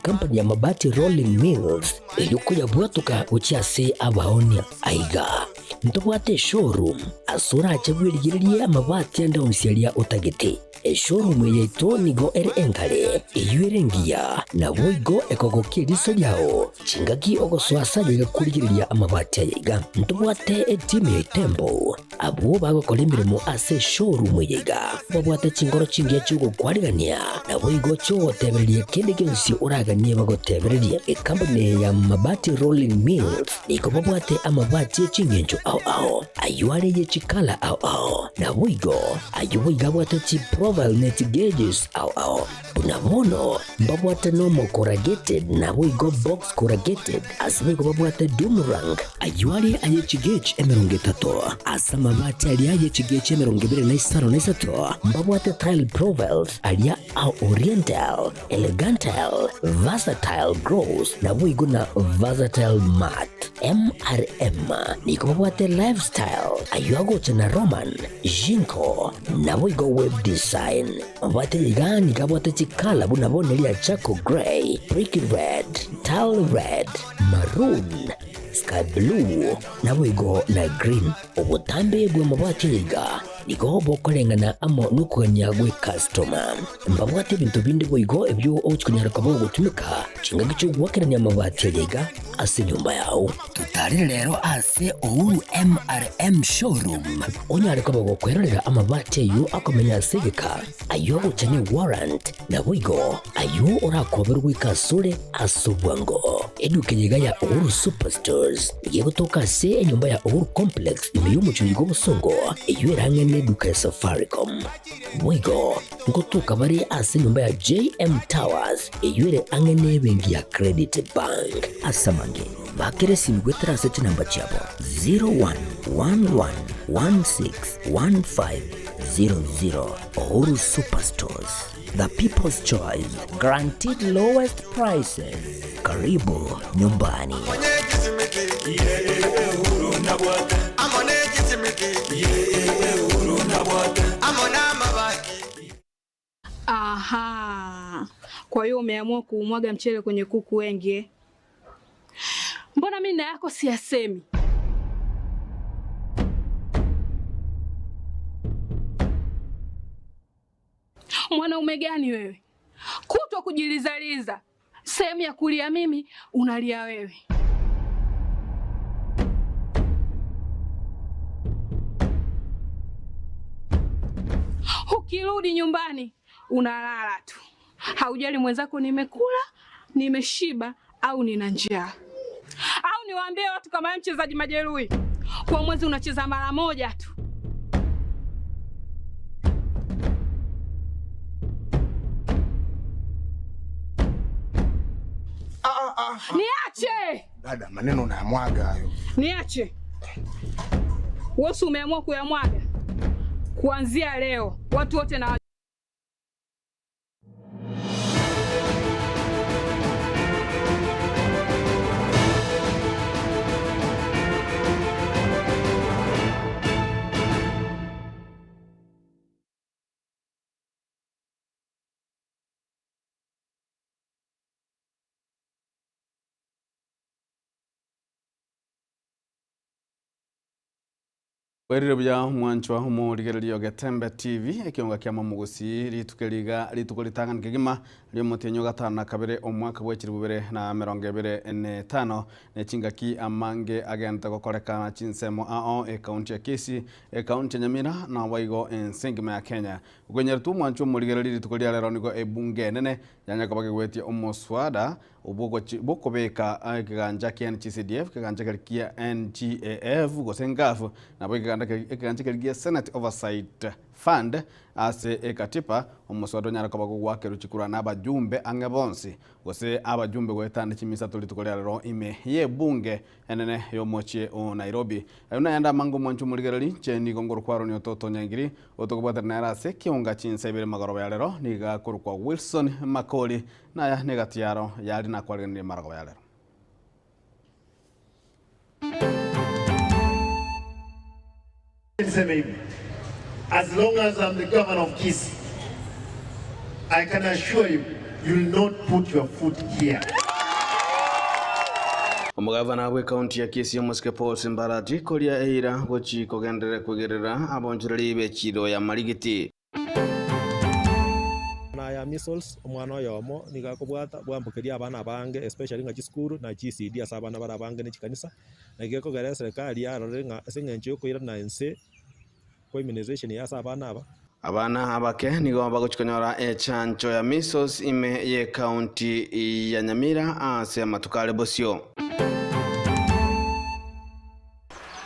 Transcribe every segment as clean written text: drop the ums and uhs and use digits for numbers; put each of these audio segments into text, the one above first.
ekampani ya Mabati Rolling Mills eyio koyabwatoka gochia ase abaonia. Aiga ntobwate eshowroom ase orache bwerigererie amabati ande onsi aria otagete. Eshowroom eye yaito nigo ere enkare, eyio ere engiya, naboigo ekogokia eriso riao chingaki ogosoa ase aye korigereria amabati aya iga. Ntobwate etimu ya Itembo Abwo bagokora emeremo ase eshowroom eye iga babwate chinkoro chingiya chi'ogokwarigania, naboigo chi'ogotebereria kende gionsi oraganie bagotebererie. Ekampuni eye ya Mabati Rolling Mills nigo babwate amabati e chingencho ao ao, ayio are ye chikala ao ao, naboigo ayio boigo abwate chiprofile ne chigauges ao ao. Buna bono mbabwate nomo corrugated naboigo box corrugated, ase boigo babwate doomerang, ayio are aye chigauge 30, ase amabati aria aye chigauge 23 na mbabwate tile profiles aria a oriental, elegantile, versatile gloss naboigo na versatile matte. MRM nigo babwate lifestyle, ayio agocha na Roman, Jinko, naboigo web design. Amabati aya iga nigo abwate chikala buna bono eria charcoal grey, brick red, tile red, maroon, sky blue, naboigo na green. Obotambe bw'amabati aya iga nigo bokoreng'ana amo nokogania gw'ecustoma. Mbabwate ebinto binde boigo ebio ogochia konyara koba ogotumeka chingaki chi'ogoakerania amabati aya iga ase enyomba yao. Totarere rero ase Uhuru MRM Showroom onyare koba gokwerorera amabati ayio akomenya ase egeka, ayio agocha ne warrant, naboigo ayio orakoberwe goika asore ase obwango. Eduka eye iga ya Uhuru Superstores nigo egotoka ase enyomba ya Uhuru Complex ime y'omochie oyo bw'obosongo eyio ere ang'e neduka ya Safaricom. Boigo ngotoka bare ase enyomba ya JM Towers eyio ere ang'e nebenki ya Credit Bank. Ase amange, bakera esimi goetera ase chinamba chiabo 0111161500. Uhuru Superstores, the people's choice, guaranteed lowest prices. Karibu nyumbani. Aha. Kwa hiyo umeamua kuumwaga mchele kwenye kuku wengi eh? Mbona mimi na yako siyasemi? Mwanaume gani wewe? Kutwa kujilizaliza, sehemu ya kulia mimi unalia wewe. Ukirudi nyumbani unalala tu, haujali mwenzako nimekula, nimeshiba au nina njaa. Au niwaambie watu kama wewe mchezaji majeruhi, kwa mwezi unacheza mara moja tu. Niache! Dada, maneno unayamwaga hayo. Niache. Wewe si umeamua kuyamwaga? Kuanzia leo watu wote na Bwairire buya omwanchwa omorigereria o Getembe TV, ekionga kia Momogusi, rituko eri iga rituko ritang'ani kegima riomotienyi o gatano na kabere omwaka bwe chilifu bibere na emerongo ebere na etano, ne chingaki amange agenderete gokorekana chinsemo ao ekaunti ya Kisii, ekaunti ya Nyamira naboigo ense engima ya Kenya. Okonyeretwe omwanchwa omorigereria rituko ria rero nigo ebunge enene yanya koba kegwetie omoswada Obogochi bw'okobeka ekegancha kia NGCDF, ekegancha keria kia NGAF gose NGAF, nabo ekeganda keria ekegancha keria gia Senate Oversight Fund ase ekatiba, omoswada onyare koba gogoakerwa chikura na abajumbe ang'e bonsi gose abajumbe goetana chimisato rituko ria rero ime y'ebunge enene y'omochie o Nairobi. Ayio nayande amange omwancho omorigereri, inche nigo ngorokwa Aaron Ototo Nyangiri, otokobwatana nere ase ekeonga chinsa ibere magoroba ya rero, nigo akorokwa Wilson Makori. Naya negati yaro yari nakwariganirie marogoba ya rero. Niseme hivi, as long as I'm the governor of Kisii, I can assure you. you will not put your foot here. Omogavana bw'ekaunti ya Kisii omosike Paul Simbarati koria eira gochi kogenderera kwegerera abonchoreri b'echiro ya Marigiti. Na aya measles, omwana oyomo nigo akobwata bwambokeria abana abange especially ng'a chisukuru na chi ECD ase abana bare abange na chikanisa, naki gekogera eserekari yarorire ng'a ase eng'encho ya okoirana inse kwa immunization ase abana aba. Abana abake nigo bagochi konyora echancho ya measles ime y'ekaunti ya Nyamira ase amatuko are bosio.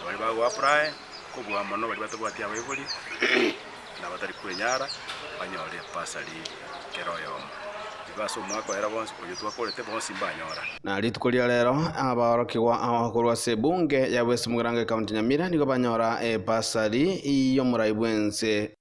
Baria bagoapply kobua mono baria batabwati abaibori na batari kwenyara banyore ebasari kera oyomo. Igo ase omwaka oera bonsi oyo twakorete bonsi mbanyora. Na rituko ria rero abaorokigwa abakorwa ase ebunge ya West Mugirango ekaunti Nyamira nigo banyora ebasari y'omorai bwense.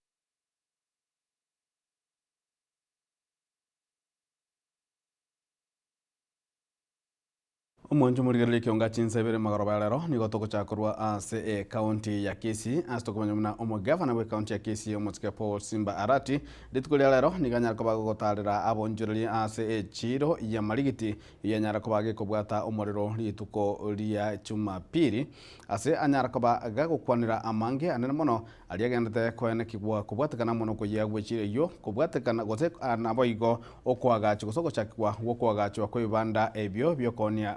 Omwancho morigereria ekionga chinsa ibere magoroba ya rero nigo togochakorwa ase ekaunti ya Kisii ase tokomanya buna omogavana bwa ekaunti ya Kisii omosike Paul Simba Arati rituko ria rero nigo anyara koba gogotarera abonchoreri ase echiro ya Marigiti yanyara koba gekobwata omorero rituko ria Jumapili ase anyara koba gagokwanera amange anene mono aria agendete koenekigwa kobwatekana mono koyia gwechire eywo kobwatekana gose naboigo okoagachwa gose ogochakigwa gwokoagachwa kwa ebibanda ebio biokonia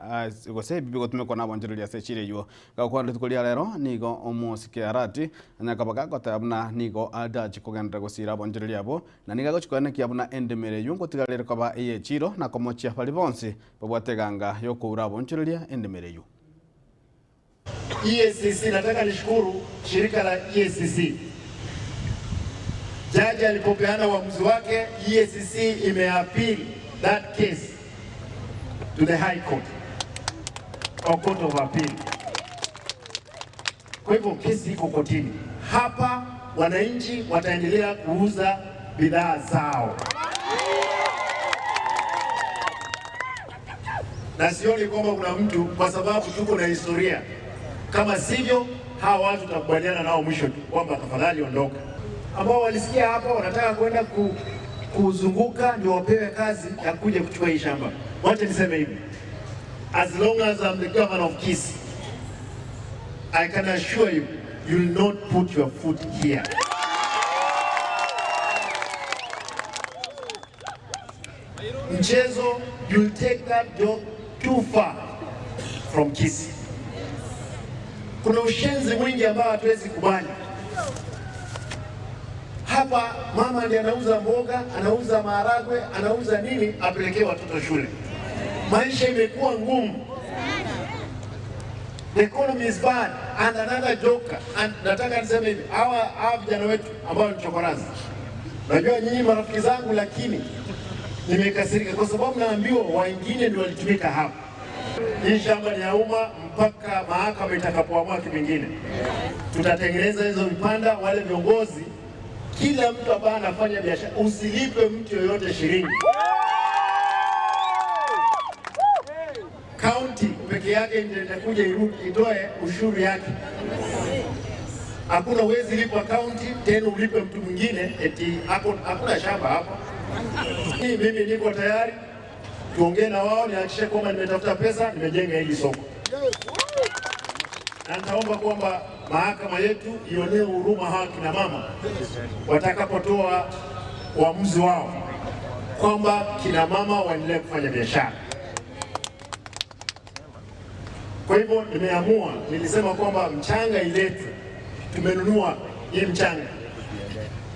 gose ebi bigotumekwa na abonchoreri ase echiro eywo. Gagokwana rituko ria rero nigo omosike Arati anyara koba gagoteba buna nigo adachi kogenderera gosira abonchoreri abo na nigo agochi koenekia buna endemero eywo ngotigarere koba eye echiro na komochia bari bonsi babwate eganga yokoura abonchoreria endemero eywo. EACC, nataka nishukuru shirika la EACC. Jaji alipopeana uamuzi wake, EACC imeappeal that case to the High Court or Court of Appeal. Kwa hivyo kesi iko kotini. Hapa wananchi wataendelea kuuza bidhaa zao, na sioni kwamba kuna mtu, kwa sababu tuko na historia. Kama sivyo, hawa watu tutakubaliana nao mwisho tu kwamba tafadhali ondoka. Ambao walisikia hapa wanataka kwenda kuzunguka ndio wapewe kazi ya kuja kuchukua hii shamba. Wacha niseme hivi, as long as I'm the governor of Kisii, I can assure you, you will not put your foot here. Mchezo, you'll take that job too far from Kisii. Kuna ushenzi mwingi ambao hatuwezi kubali. Hapa mama ndiye anauza mboga, anauza maharagwe, anauza nini, apelekee watoto shule. Maisha imekuwa ngumu. The economy is bad and another joker. And nataka niseme hivi, hawa vijana wetu ambao ni chokorazi, najua nyinyi marafiki zangu, lakini nimekasirika kwa sababu naambiwa wengine ndio walitumika hapa. Hii shamba ni ya umma mpaka mahakama itakapoamua kivingine. Tutatengeneza hizo vipanda, wale viongozi, kila mtu ambaye anafanya biashara, usilipe mtu yoyote shilingi. County peke yake ndio itakuja itoe ushuru yake. Hakuna uwezi lipa county tena ulipe mtu mwingine eti hakuna shamba hapo. Mimi niko tayari tuongee na wao, nihakikishe kwamba nimetafuta pesa, nimejenga hili soko. Na nitaomba kwamba mahakama yetu ionee huruma hawa kina mama watakapotoa uamuzi wao kwamba kina mama waendelee kufanya biashara. Kwa hivyo nimeamua, nilisema kwamba mchanga iletwe, tumenunua hii mchanga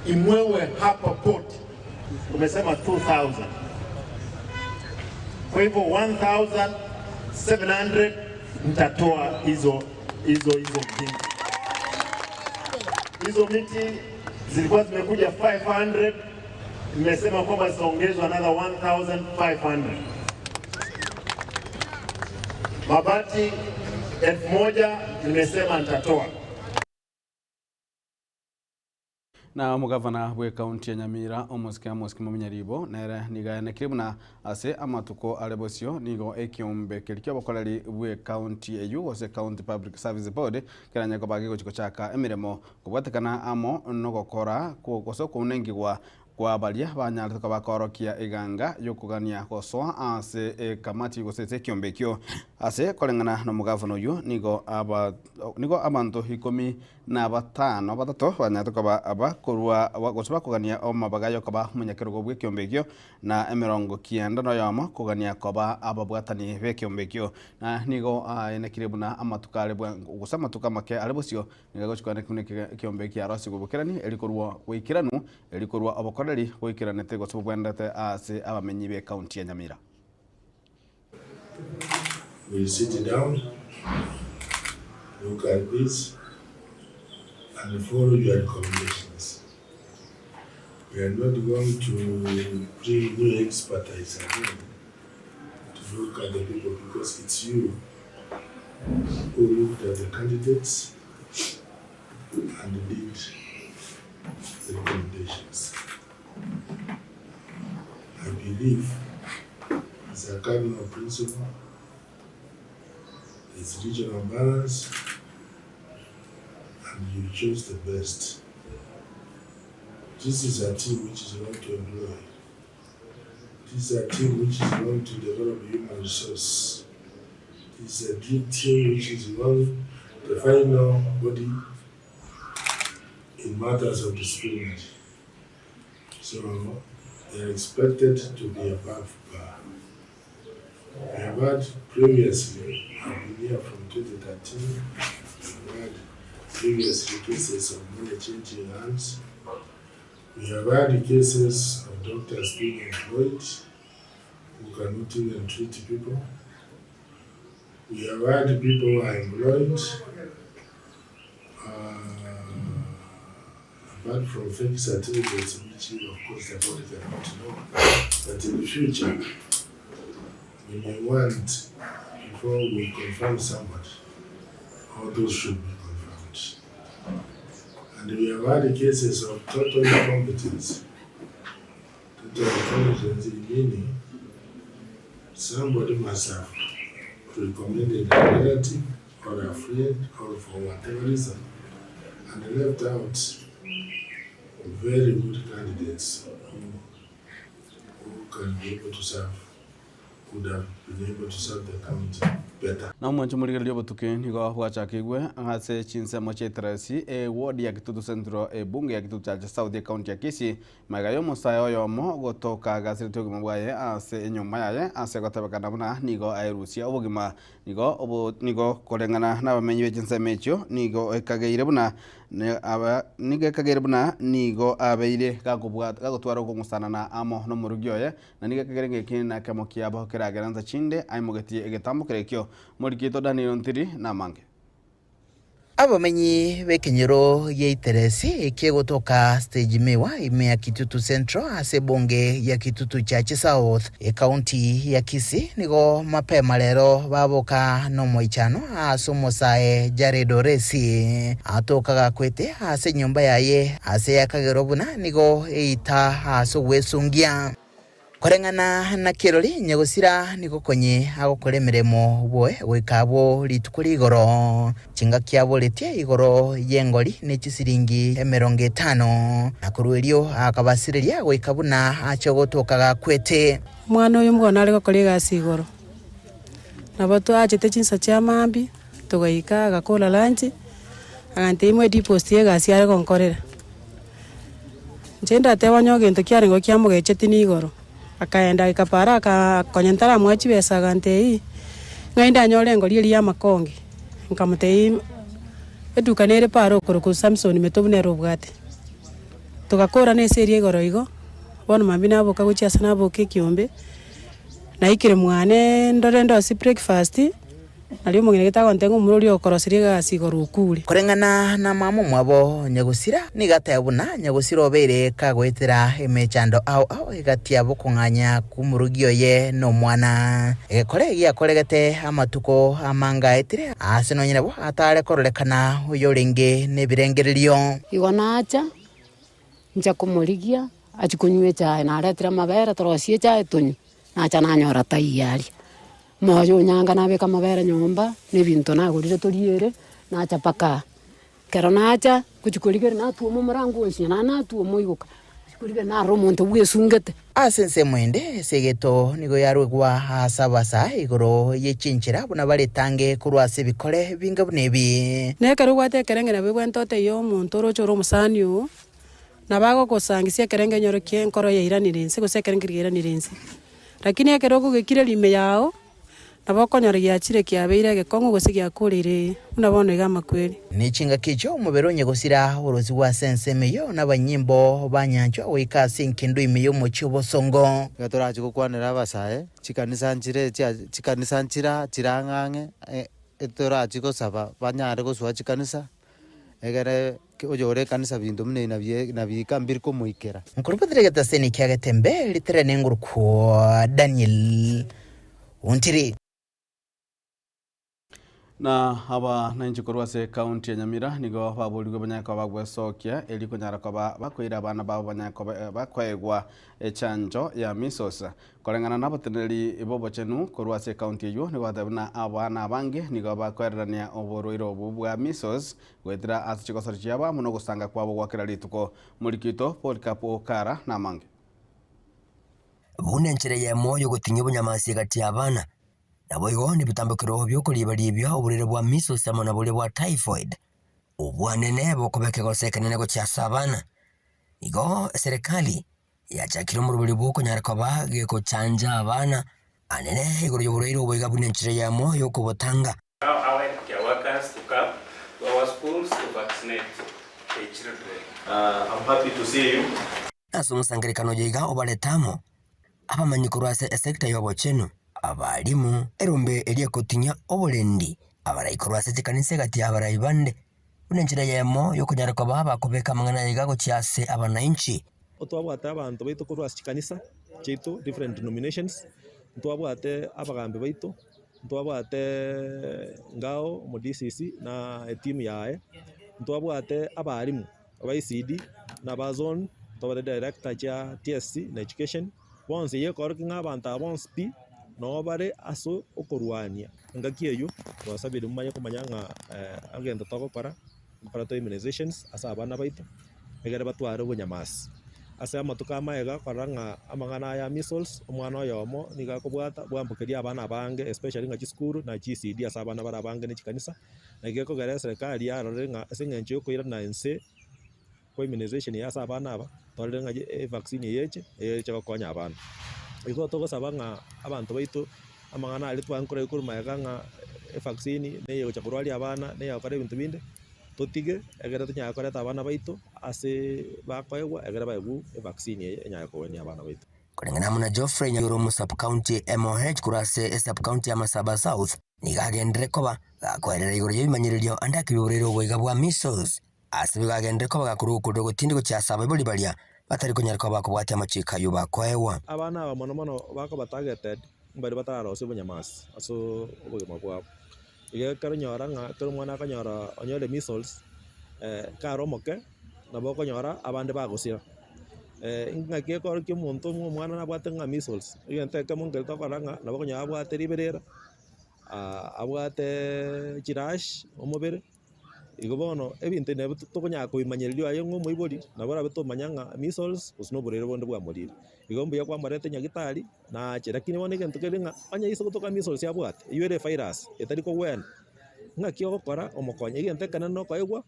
imwewe hapa port, umesema 2000. Kwa hivyo 1700 mtatoa hizo mjinga. Hizo miti zilikuwa zimekuja 500, nimesema kwamba zitaongezwa another 1500. Mabati 1000 nimesema nitatoa. Na omogavana bwa ekaunti ya Nyamira omosike Amos Muminyaribo nere nigaenekire buna ase amatuko are bosio nigo ekiombe keri kia obokoreri bwa ekaunti eywo gose County Public Service Board keranya koba gegochi gochaka emiremo kobwatekana amo nogokora gose okounengigwa Kwa baria banyarete koba bakorokia eganga y'okogania gosoa ase ekamati gose ase ekiombe ekio. Ase koreng'ana nomogavana oyio nigo aba nigo abanto ikomi na batano batato banyarete koba bakorua gose bakogania amabaga y'okoba omonyakerogo bw'ekiombe ekio, na emerongo kianda noyomo kogania koba ababwatani b'ekiombe ekio. Na nigo aenekire buna amatuko are bwango gose amatuko amake are bosio Nigo agochikwana buna ekiombe ekiarosigwe bokerani, eri korwa goikeranu, eri korwa obokoreri boikeranete gose bobwenerete ase abamenyi b'ekaunti ya Nyamira. We sit down, look at this and follow your recommendations. We are not going to bring new expertise again to look at the people because it's you who looked at the candidates and did the recommendations. I believe it's a cardinal principle, it's regional balance, and you chose the best. This is a team which is going to employ. This is a team which is going to develop human resource. This is a team which is going the final body in matters of disciplinary. So they are expected to be above bar. We have had previously, I've been here from 2013, we have had previously cases of money changing hands. We have had cases of doctors being employed who cannot even treat people. We have had people who are employed apart from fake certificates, which of course the body cannot know. But in the future, we may want, before we confirm somebody, all those should be confirmed. And we have had cases of total incompetence. Total incompetence meaning somebody must have recommended a relative or a friend or for whatever reason and left out very good candidates who can be able to serve, could have been able to serve the county better. Na omwancho morigereria obotuki nigo bwachakigwe ase chinsemo chia Eteresi, eward ya Kitutu Central, ebunge ya Kitutu Chache South ekaunti ya Kisii, magega y'omosae oyomo gotoka agasirete obogima bwaye ase enyomba yaye ase gotebekana buna nigo aerusia obogima nigo obo nigo koreng'ana nabamenyi be chinsemo echio nigo ekageire buna nigo ekageire buna nigo abeire gakobwata gagotwara okong'usanana amo nomorugi oye na nigo ekagere ng'a eki nakemo kiabo keragere nsa chinde aimogetie egetambo kere ekio morikito Daniel Ntiri namange. Abamenyi b'ekenyoro gi'Eiteresi ekegotoka Stage Miwa ime ya Kitutu Central ase ebunge ya Kitutu Chache South, ekaunti ya Kisii nigo mapema rero baboka nomoichano ase omosae Jared Oresi atoka gakwete ase enyomba yaye ase yakagerwa buna nigo eita ase ogwesungia. Koreng'ana na kirori, nyagosira nigo konye agokora emeremo boe goika abwo rituko rigoro. Chingaki aboretie igoro y'engori ne chisiringi emerongo etano, na korwa erio akabasireria goika buna ache gotoka gakwete. Omwana oyo mbono are gokora egasi igoro. Nabo twachete chinsa chia mambia, togaika agakora lunch, agantebia moe deposit ya egasi are gonkorera. Inche ndateba onye egento kiarenge kiamogechetie nigoro, akaenda agaika paaro aka konya ntaramoa chibesa agantebia, ng'ai ndanyore engori eria y'amakonge, nkamotebia eduka nere paaro okorokwa Samson Metobu nere obwate. Togakorana ase eria igoro igo, bono mambia naboka gochia ase naboka ekiombe, naikire mwane ndore ndosie breakfast. Nario omong'ina gete agontebia ng'a omorwori okoroseria egasi igoro okure. Koreng'ana na mama omwabo nyagosira, nigo ateba buna nyagosira obeire kagoetera emechando ao ao egati yabo okong'anya kw'omorugi oye na omwana. Egekore giakoregete amatuko amange aetire, aase nonya nabo atare kororekana oyorenge nebirengererio. Igo nacha, ncha komorigia, achie konywa echae, naretire amabere torosie echae tonywe, nacha nanyora taiyo aria. Moyo onyanga nabeka amabere nyomba, na ebinto nagorire toriere, nacha mpaka aa. Ekero nacha, gochia korigereria natwoma omorango onsi, naende natwoma oigoka. Rituko ribe naro omonto bwesungete. Ase ensemo ende, esegeto nigo yarwegwa ase abasae igoro ye chinchera buna baretange korwa ase ebikore binga buna ebi. Na ekero obwate ekerenge nabo ebwenerete otebie omonto oroche ore omosani oo, nabo agogosangisia ekerenge enyoro kia enkoro yairanire inse gose ekerenge keria kiairanire inse. Lakini ekero okogekire rime yao, Nabo okonyora giachire kiabeire egekong'u gose giakoreire buna bono iga amakweri. Ne chingaki echio omobere onye gosira orosigwe ase ensemo eyio nabanyimbo ba nyanchwa goika ase enkindo ime y'omochie obosongo. Iga torache gokwanera abasae, chikanisa nchire chia chikanisa nchira chirang'ang'e etorachi gosaba banyare gosoa chikanisa, egere oyore ekanisa binto buna ebi nabie nabiika mbiri komoikera. Nkorobotire egetaseni kia Getembe ritere nengurukwo Daniel Ontiri. Na aba nainche korwa ase ekaunti ya Nyamira nigo baborigwe banyare koba bagwesokia erio konyara koba bakoira abana babo banyare koba bakoegwa echanjo ya measles. Koreng'ana nabateneneri b'obochenu korwa ase ekaunti eyio nigo bateba buna abana abange nigo bakoererania oborwaire obo bwa measles goetera ase chigosori chiabo amo nogosanga kwabo gwa kera rituko. Omoriki oito Polycarp Okara namange. Buna enchera eyemo y'ogotinyia obonyamasi egati y'abana, naboigo nebitambokero bi'okoriiba-riibia oborwaire bwa measles amo na boria bwa typhoid, obwanene bokoba ekegoso ekenene gochia ase abana. Igo eserekari yachakire omoroberi bw'okonyara koba gegochanja abana anene igoro y'oborwaire obo iga buna enchera eyemo y'okobotanga. Allow our healthcare workers to come to our schools to vaccinate the children. I'm happy to see you. Ase omosangererekano oyo iga obarete amo abamanyi korwa ase esecta y'obochenu, abalimu, erombe eria ekotinyia oborendi, abarai korwa ase chikanisa egati y'abarai bande, buna enchera eyemo y'okonyara koba abakobeka amang'ana aya iga gochia ase abanainchi. Ntwabwate abanto baito korwa ase chikanisa chiaito different denominations, ntwabwate abagambi baito. Ntwabwate Ngao omo DCC na etimu yaye, ntwabwate abalimu ba ECD na aba zone, ntwabwate director chia TSC na education, bonsi eyio ekorokia ng'a abanto aba bonsi pi, nabo bare ase okorwania engaki eyio, twasabire momanye komanya ng'a egento togokora, nkokora tore immunizations ase abana baito, egere batware obonyamasi. Ase amatuko amaega korora ng'a amang'ana aya ya measles, omwana oyomo nigo akobwata bwambokeria abana abange especially ng'a chisukuru na chi ECD ase abana bare abange ne chikanisa, naki gekogera eserekari yarorire ng'a ase eng'encho ya okoirana inse kwa immunization eye ase abana aba, torore ng'a evaccine eye eche, eche gokonya abana. Igo togosaba ng'a abanto baito amang'ana aria twankora korwa magega ng'a evaccine neye gocha korwaria abana, neye gokora ebinto binde. Totige ekero tonyare koreta abana baito ase bakoegwa ekero baegwa evaccine eye enyare kogwenia abana baito. Koreng'ana amo na Geoffrey Nyayore omo sub-county MOH korwa ase esub-county ya Masaba South nigo agenderere koba gakoerera igoro y'ebimanyererio ande akebiboreire oboiga bwa measles ase nigo agenderere koba gakorwa okorera ogotindi gochia ase abaibori baria batari konyara koba bakobwatia amachiko ayio bakoegwa. Abana aba mono mono bakoba targeted mbaria batararosia obonyamasi ase obogima bwabo. Iga ekero onyora ng'a ekero omwana akonyora onyore measles, kare omoke, nabo okonyora abande bagosira. Ng'aki ekorokia omonto ng'a omwana nabwate ng'a measles, egento ekemo nkeri tokorora ng'a nabo okonyora abwate riberera, abwate chirash omobere, igo bono ebinto ebi nabio tokonyara kobimanyereria aye ng'a omoibori, nabo orabe tomanya ng'a measles gose na oborwaire bonde bwamorire. Igo mbuya kwamoreta nyagetari, nache. Lakini bono egento kere ng'a onye ase gotoka measles abwate, eywo ere evirus etari kogwena, ng'aki ogokora omokonye. Egento ekenene nokoegwa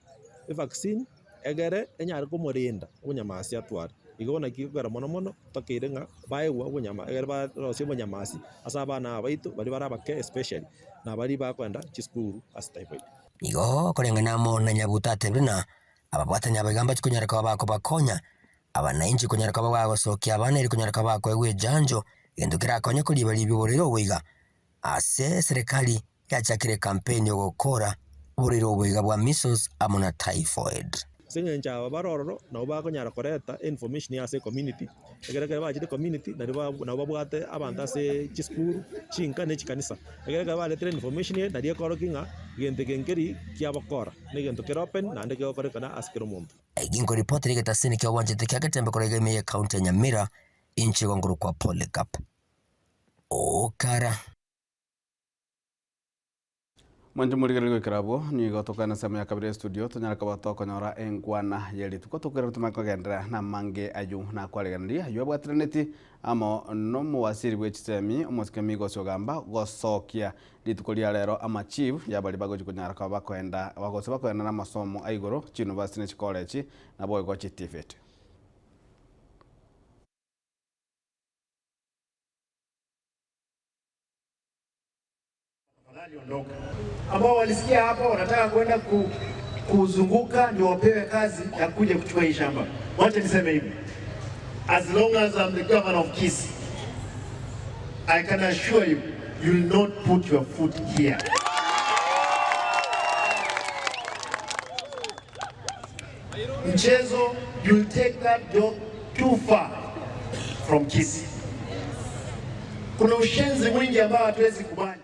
evaccine egere enyare komorenda obonyamasi atware. Igo naki gekogera mono mono tokeire ng'a baegwe obonyama egere barosie obonyamasi ase abana aba baito baria bare abake especially na baria bakoenda chisukuru ase typhoid. Igo koreng'ana amo na Nyabuto atebire ng'a ababwatani abaiga mbachi konyara koba bakobakonya Abanainchi konyara koba bagosokia abana erio konyara koba bakoegwa echanjo, egento kerakonye koriba-ribia oborwaire obo iga. Ase eserekari yachakire ekampeni yogokora oborwaire obo iga bwa measles amo na typhoid. Ase eng'encho aba bare ororo nabo bakonyara koreta information ase ecommunity, ekero ekero bachire ecommunity nario ba nabo babwate abanto ase chisukuru, chinka na echikanisa. Ekero ekero baretire information eye nario ekorokia ng'a gento eke nkeri kiabokora, na egento kere open naende kegokorekana ase kera omonto. Eki nkoripotera egetasini ki'obwanchete kia Getembe korwa iga ime y'ecounty ya Nyamira, inche igo nkorokwa Polycarp Okara. Mwanche morigereria goikera abwo, nigo tokogenda ensemo ya kabere estudio tonyare koba tokonyora enkwana ye rituko tokerere tomanye kogenderera namange ayio nakwareganeria ayio abwatiraneti amo nomowasiri bwe chisemi omosike Migos Ogamba gosokia rituko ria rero amachief yabaria bagochi konyara koba bakoenda gose bakoenda namasomo aigoro chiuniversity ne chikoleji naboigo chiTVET. Ambao walisikia hapa wanataka kwenda ku, kuzunguka ndio wapewe kazi ya kuja kuchukua hii shamba. Wacha niseme hivi, as long as I'm the governor of Kisii, I can assure you, you will not put your foot here. Mchezo, you will take that job too far from Kisii. Kuna ushenzi mwingi ambao hatuwezi kubali.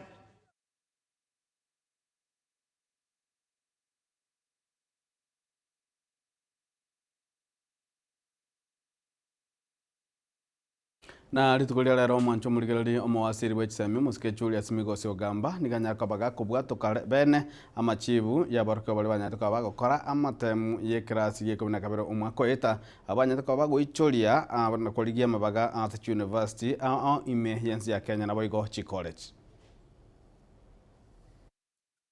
Na rituko ria rero omwancho omorigereria omowasiri bwa echisemi omosike Julius Migosi Ogamba nigo anyare koba gakobwatoka bene amachibu ya abarokio baria banyarete koba bagokora amatemu ya ekerasi gia ikomi na kabere omwaka oeta abanyarete koba bagoichoria na korigia amabaga ase chiuniversity ao ime ya ense ya Kenya naboigo chicollege.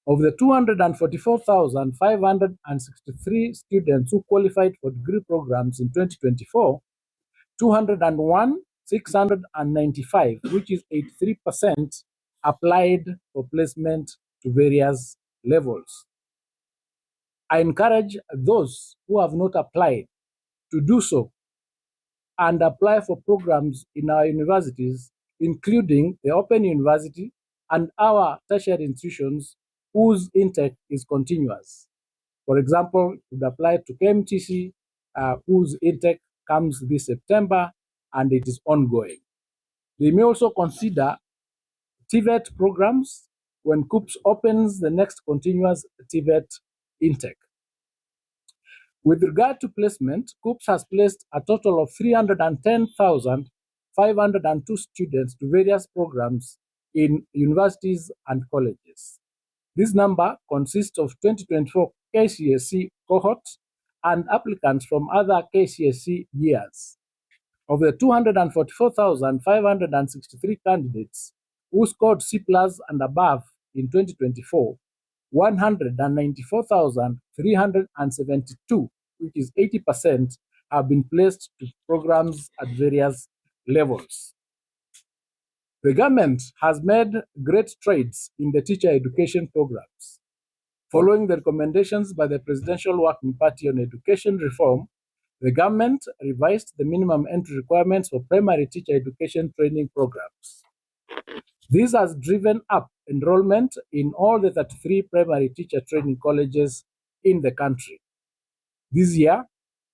Of the 244,563 students who qualified for degree programs in 2024, 201,695, which is 83%, applied for placement to various levels. I encourage those who have not applied to do so and apply for programs in our universities, including the Open University and our tertiary institutions whose intake is continuous. For example, you would apply to KMTC, whose intake comes this September and it is ongoing. They may also consider TVET programs when KUCCPS opens the next continuous TVET intake. With regard to placement, KUCCPS has placed a total of 310,502 students to various programs in universities and colleges. This number consists of 2024 KCSE cohort and applicants from other KCSE years. Of the 244,563 candidates who scored C plus and above in 2024, 194,372, which is 80%, have been placed to programs at various levels. The government has made great strides in the teacher education programs. Following the recommendations by the Presidential Working Party on Education Reform, the government revised the minimum entry requirements for primary teacher education training programs. This has driven up enrollment in all the 33 primary teacher training colleges in the country. This year,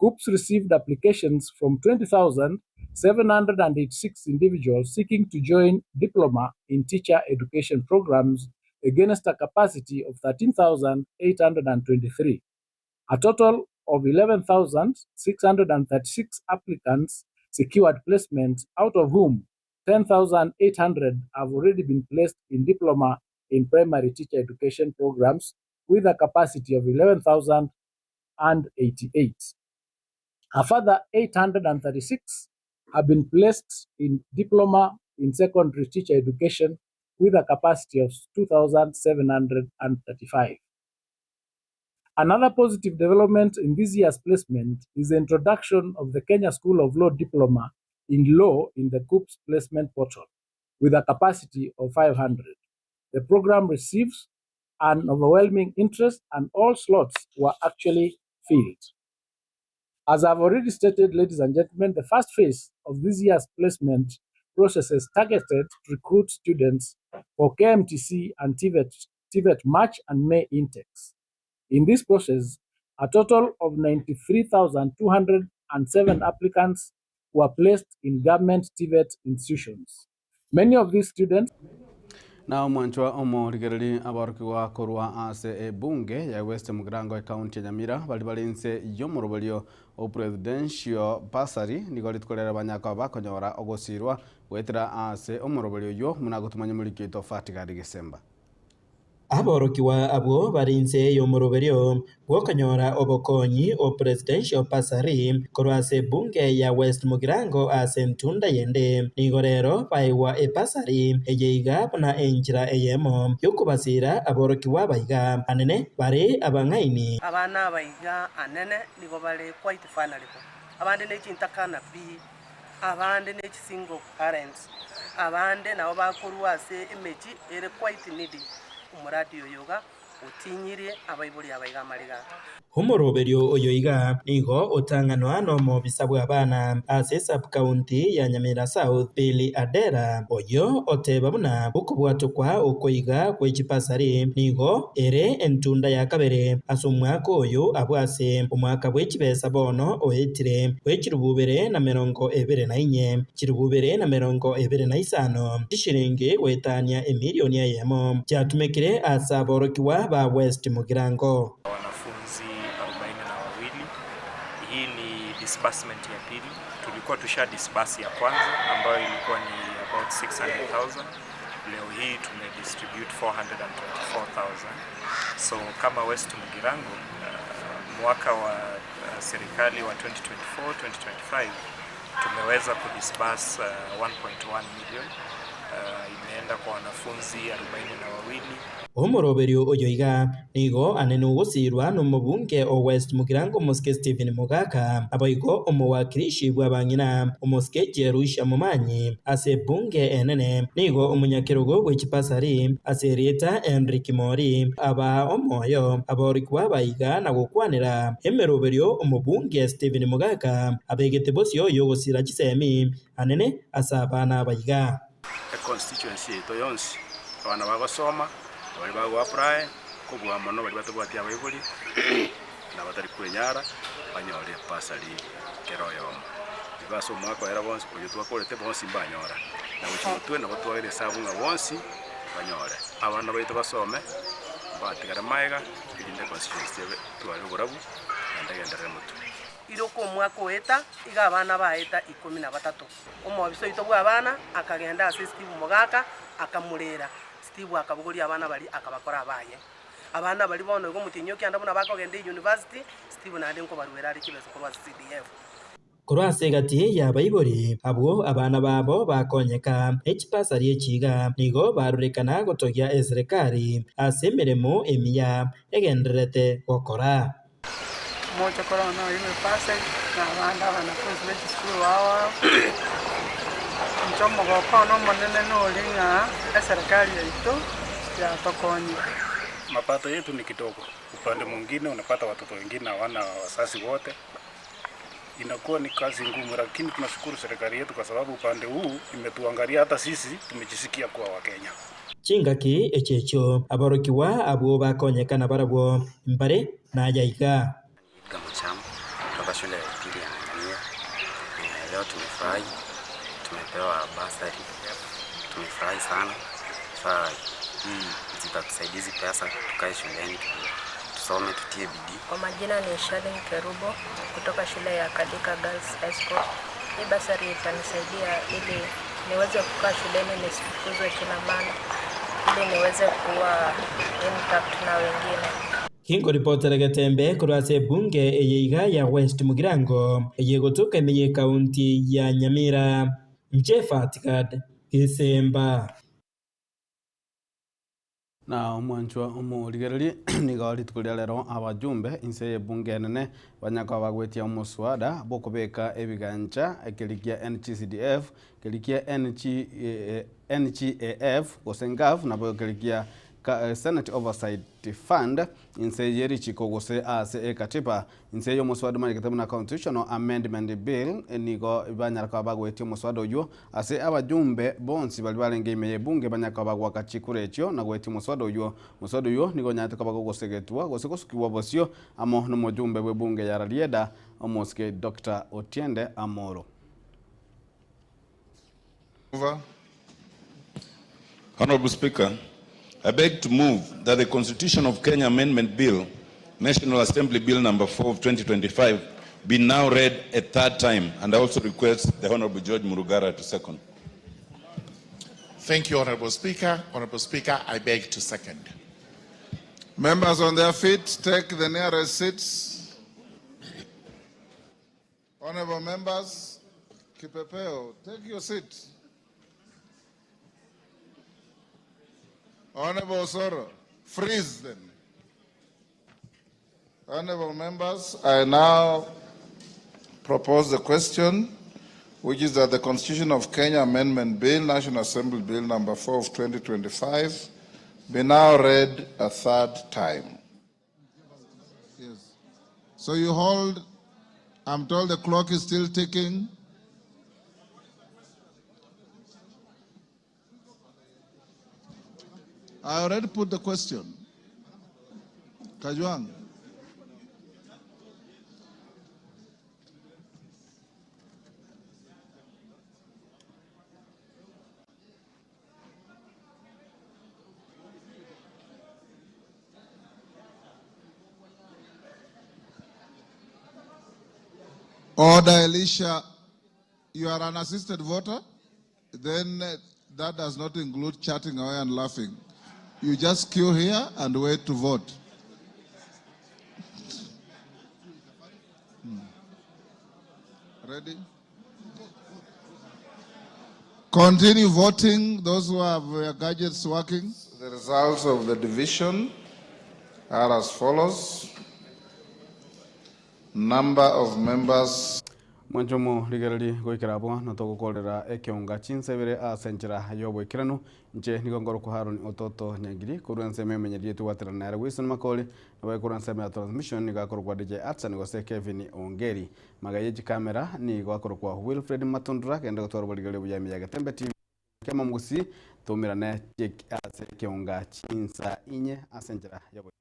KUCCPS received applications from 20,786 individuals seeking to join diploma in teacher education programs against a capacity of 13,823. A total of 11,636 applicants secured placement, out of whom 10,800 have already been placed in diploma in primary teacher education programs with a capacity of 11,088. A further 836 have been placed in diploma in secondary teacher education with a capacity of 2,735. Another positive development in this year's placement is the introduction of the Kenya School of Law Diploma in Law in the KUCCPS placement portal with a capacity of 500. The program receives an overwhelming interest and all slots were actually filled. As I've already stated, ladies and gentlemen, the first phase of this year's placement process is targeted to recruit students for KMTC and TVET March and May intakes. In this process, a total of 93,207 applicants were placed in government TVET institutions. Many of these students Na omwanchwa omorigereri abarokigwa korwa ase ebunge ya West Mugirango ecounty ya Nyamira bari bari inse y'omoroberio o presidential bursary nigo rituko banyaka bakonyora ogosirwa gwetera ase omoroberio oyo muna gotumanya morikito Fatigari Gisemba. Aborokigwa abwo bare inse y'omoroberio bw'okonyora obokonyi o Presidential Bursary korwa ase ebunge ya West Mugirango ase entunda yende, nigo rero baegwa ebasari eye iga buna enchera eyemo y'okobasiira aborokigwa aba iga anene bare abang'aini. Abana aba iga anene nigo bare quite vulnerable, abande ne chintakana pi, abande ne chi single parents, abande nabo bakorwa ase emechi ere quite needy, omoradi oyo iga otinyirie abaibori aba iga amariga. Omoroberio oyo iga nigo otang'anwa nomobisa bw'abana ase esub-county ya Nyamira South, Billy Adera, oyio oteba buna okobwatokwa oko iga gwe chibasari nigo ere entunda ya kabere ase omwaka oyo abwo ase omwaka bwe chibesa bono oetire bwe chirubu ibere na merongo ebere na inye, chirubu ibere na merongo ebere na isano, chishiringi goetania emilioni eyemo chiatumekire ase aborokigwa ba West Mugirango. Wanafunzi arobaini na wawili. Hii ni disbursement ya pili. Tulikuwa tusha disburse ya kwanza ambayo ilikuwa ni about 600,000. Leo hii tume distribute 424,000. So kama West Mugirango uh, mwaka wa uh, serikali wa 2024 2025 tumeweza kudisburse uh, 1.1 million uh, imeenda kwa wanafunzi arobaini na wawili. Omoroberio oyo iga nigo anene ogosiirwa nomobunge o West Mugirango Omosike Stephen Mogaka, naboigo omowakilishi bw'abang'ina Omosike Jerusha Momanyi ase ebunge enene. Nigo omonyakerogo bwe chibasari ase erieta Henry Kimori abaa omoyo aborokigwa aba iga na gokwanera emeroberio omobunge Stephen Mogaka abegete bosio y'ogosira chisemi anene ase abana aba iga. Econstituency yaito yonsi, abana bagosoma, na baria bago apply, kobua mono baria batabwati abaibori, na batari kwenyara, banyore ebursary kera oyomo. Igo ase omwaka oera bonsi, oyio twakorete bonsi mbanyora, na gochia motwe nabo twagera esabu ng'a bonsi banyore. Abana baito basome, mbatigare magega, erinde econstituency ebe etware oborabu, naende egenderere motwe. Iroka omwaka oeta, iga abana baeta ikomi na batato. Omobisa oito bw'abana akagenda ase Steve mogaka, akamorera. Steve akabogoria abana baria akabakora abaye. Abana baria bono igo omotienyi o kianda buna bakogenda eyunivasiti, Steve naende nkobaruera are chibesa korwa ase CDF. Korwa ase egati y'abaibori abwo abana babo bakonyeka ne chibasari echi iga, nigo barorekana gotogia eserekari ase emeremo emiya egendererete gokora. Moche korora noyoigwe epasari, na abande abanafunzi be chisukuru ao ao. Inche omogoko one omonene noria ng'a eserekari yaito yatokonyire. Mapato yetu ni kidogo, upande mwingine unapata watoto wengine hawana wazazi wote, inakuwa ni kazi ngumu, lakini tunashukuru serikali yetu kwa sababu upande huu imetuangalia hata sisi tumejisikia kuwa Wakenya. Chingaki echi echio aborokigwa abwo bakonyekana barabwo mbare naya iga. Edgar Mocham kutoka shule ya upili ya Ngania. Eh, leo tumefurahi, tumepewa basari, tumefurahi sana. Sasa hii zitatusaidia hizi pesa, tukae shuleni tusome, tutie bidii. Kwa majina ni Shalin Kerubo kutoka shule ya Kadika Girls High School. Hii basari itanisaidia ili niweze kukaa shuleni nisifukuzwe kila mara, ili niweze kuwa intact na wengine. Kinkoripotera Getembe korwa ase ebunge eye iga ya West Mugirango, eye egotoka ime y'ekaunti ya Nyamira, Inche Fatigad Gesemba. Na omwanchwa omorigereria, nigo rituko ria rero abajumbe inse y'ebunge enene banya koba bagwetia omoswada bw'okobeka ebigancha ekeri kia NGCDF, keri kia NG, NGAF gose NGAF nabo ekeri kia Senate Oversight Fund inse y'erichiko gose ase ekatiba. Inse y'omoswada omanyekete buna Constitutional Amendment Bill nigo banyara koba bagoetia omoswada oywo ase abajumbe bonsi baria barenge ime y'ebunge banyare koba bagoaka chikura echio na goetia omoswada oywo. Omoswada oywo nigo onyarete koba gogosegetwa gose gosukigwa bosio amo nomojumbe bw'ebunge ya Rarieda omosike Doctor Otiende Amolo. Honorable Speaker, I beg to move that the Constitution of Kenya Amendment Bill, National Assembly Bill number 4 of 2025, be now read a third time, and I also request the Honorable George Murugara to second. Thank you, Honorable Speaker. Honorable Speaker, I beg to second. Members on their feet, take the nearest seats. Honorable members, Kipepeo, take your seat. Honorable Osoro, freeze them. Honorable members, I now propose the question, which is that the Constitution of Kenya Amendment Bill, National Assembly Bill number 4 of 2025, be now read a third time. Yes. So you hold, I'm told the clock is still ticking. I already put the question. Kajwang. Order, Elisha. You are an assisted voter? Then that does not include chatting away and laughing. You just queue here and wait to vote. Ready? Continue voting, those who have their gadgets working. The results of the division are as follows. Number of members. Mwanche omorigereri goikera abwo natogokorera ekeonga chinsa ibere ase enchera ya oboikeranu inche nigo ngorokwa Haron Ototo Nyagiri korwa ensemo emenyererie togwaterana nere Wilson Makori naboe korwa ensemo ya transmission nigo akorokwa DJ Atson gose Kevin Ongeri maga ye chikamera nigo akorokwa Wilfred Matundura kende gotwara oborigereria obuya ime ya Getembe TV kemo omogusii toumerane ase ekeonga chinsa inye ase enchera ya oboikeranu.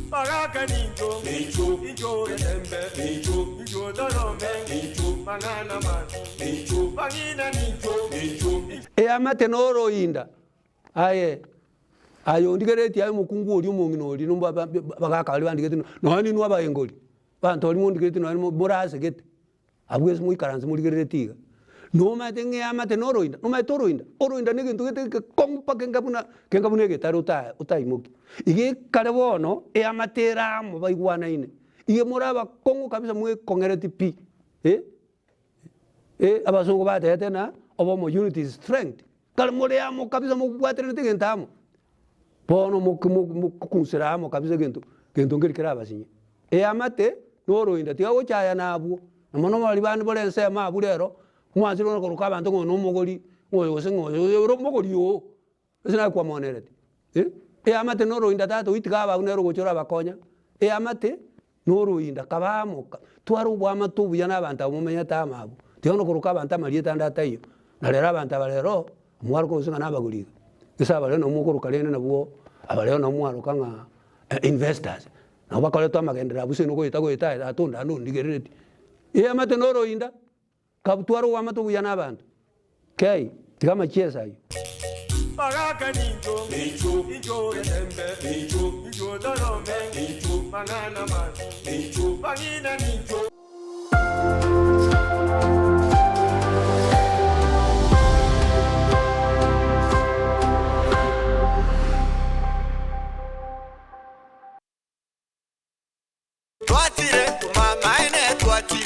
Baraka ninjo, ninjo, ninjo getembe, ninjo, ninjo dorome, ninjo, mangana man, ninjo, bangina ninjo, ninjo. Eamate noroinda, aye aye ondigeretie aye omokungu oria omong'ina oria nomba ba- ba- bagaka baria bandigete nonya ninwe abaengori, abanto baria mondigeretie nonya mo morasegete, abwo ase moikaranse morigereretie iga. Nomanyete ng'a eamate noroinda, nomanyete oroinda, oroinda na egento gete gekong'u mpaka enga buna kenga buna egetare ota otaimokia. Iga ekare bono, eamate ere amo baigwanaine, iga more abakong'u kabisa mwekong'ereti pi, eh, eh abasongo batebete ng'a obomo unity is strength, kare more amo kabisa mobwateranete egento amo, bono moki moki mokokunsera amo kabisa egento gento nkeri kerabasinye. Eamate noroinda tiga gochaya nabwo, na mono baria bande bare ensemo abwo rero, mwanchire bono koroka abanto ng'a oyo nomogori, ng'a oyo gose ng'a oyo oyo ore omogori oo, ase naye kwamonereti eh. Eamate noroinda tata oyio tiga abe abwo nere ogocha orabakonya, eamate noroinda kaba amo ka twara oboamate obuya na abanto abwo momenyete amo abwo, tiga bono koroka abanto amarieta ande ataiyo, na rero abanto aba rero, mwaroka gose ng'a nabagori iga, gese aba rero nabo mokoroka rende nabwo aba rero nabo mwaroka ng'a investors. Nabo bakoretwe amagenderero abwo ase nogoeta goeta aye tata onde ande ondigereretie. Eamate noroinda, kabutware oboamate obuya na abanto. Kei, tiga amachiesa ayio. Baraka ninjo, ninjo, ninjo getembe, ninjo, ninjo dorome, ninjo, mang'ana man, ninjo, bang'ina ninjo.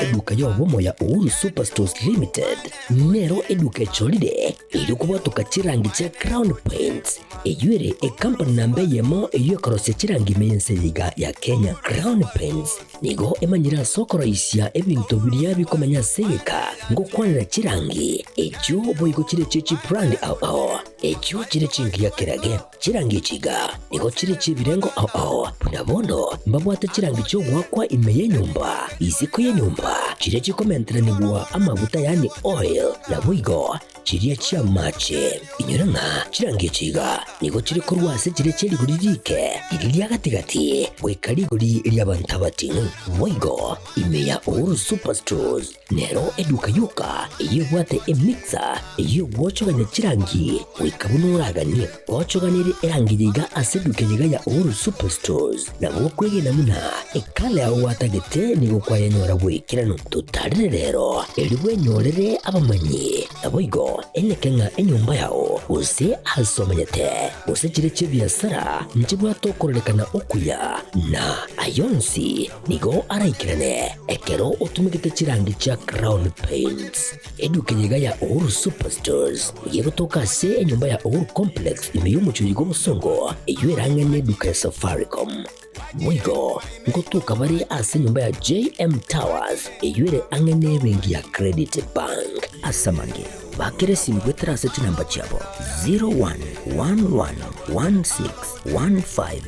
Eduka y'obomo ya Uhuru Superstores Limited nero eduka echorire erio kobwatoka chirangi chia Crown Paints, eyio ere ekampani namba eyemo eyio ekorosia chirangi ime y'ense eye iga ya Kenya. Crown Paints nigo emanyire ase okoroisia ebinto biria bikomenya ase egeka ngokwanera chirangi echio boigo chire chie chibrand ao ao echio chire chingiya kerage. Chirangi echi iga nigo chire chi'ebirengo ao ao, buna bono mbabwate chirangi chi'ogoakwa ime y'enyomba, isiko y'enyomba, chiria chikomenteranigwa amaguta yaani oil, naboigo chiria chi'amache. Inyora ng'a chirangi echi iga nigo chire korwa ase chiria chie rigori riike, riria ria gati-gati, goika rigori ri'abanto abating'u. Boigo ime ya Uhuru Superstores Nero eduka yoka eyio ebwate emixer eyio egwochogania chirangi goika buna oraganie. Gochoganerie erangi yaiga ase eduka eyeiga ya Uhuru Superstores nabo okwegena buna ekala yao gwatagete nigo kwayenyora bw'ekeranu. Totarere rero erio bwenyorere abamanyi. Naboigo. Boigo, eneke ng'a enyomba yao, gose aase omenyete, gose chire chi'ebiasara nchibwate okororekana okuya, na ay'onsi nigo araikerane ekero otumegete chirangi chia Crown Paints. Eduka eye iga ya Uhuru Superstores nigo egotoka ase enyomba ya Uhuru Complex ime y'omochie oyo bw'Obosongo, eyio erang'ane eduka ya Safaricom. Boigo ngotoka bare ase enyomba ya JM Towers eyio ere ang'e n'ebenki ya Credit Bank. Ase amange, bakera esimi goetera ase chinamba chiabo 0111161500.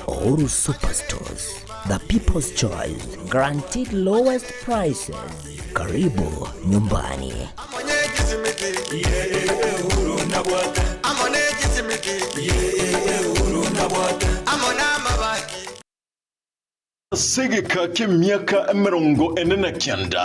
Uhuru Superstores, the people's choice, guaranteed lowest prices. Karibu nyumbani. Ase egeka ki'emiaka 49.